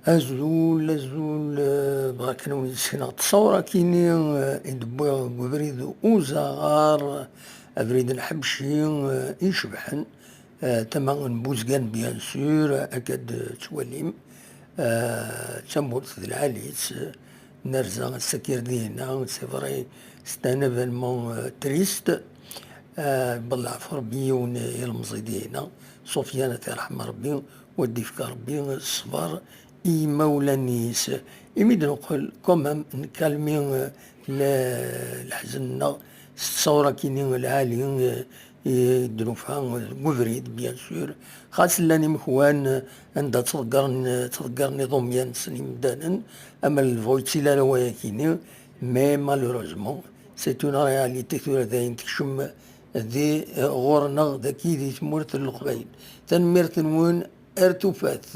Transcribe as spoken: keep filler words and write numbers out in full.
Azul, azul, eh, bɣiɣ kan ad wen-d-sekneɣ ttṣawra-kini, eh, i d-wwiɣ deg ubrid uzaɣar, abrid n Ḥebci, eh, icebḥen, eh, tama n Buzgan, bien sûr, akka d-tettwalim, eh, d tamurt d lɛali-tt, nerza ass-agi ar dihna, c'est vrai, c'est un événement, euh, triste. Euh, belleɛ ɣef Rebbi yiwen ilemẓi dihna, Sufyan, ad t-yerḥem Rebbi, u ad d-ifk Rebbi ṣṣber i yimawlan-is. Imi d-neqqel, quand même, nkalmi, euh, le-, leḥzen-nneɣ s ttṣawra-kini lɛali, euh, i d-nufa deg ubrid, bien sûr. Xas llan imekwan anda ttḍeggren, ttḍeggren iḍumyan-nsen imdanen, ama lvo yettili ara wayakini, mais malheureusement, c'est une réalité tura dayen tekcem di, ɣur-neɣ dagi di tmurt n Leqbayel. Tanemmirt-nwen, ar tufat.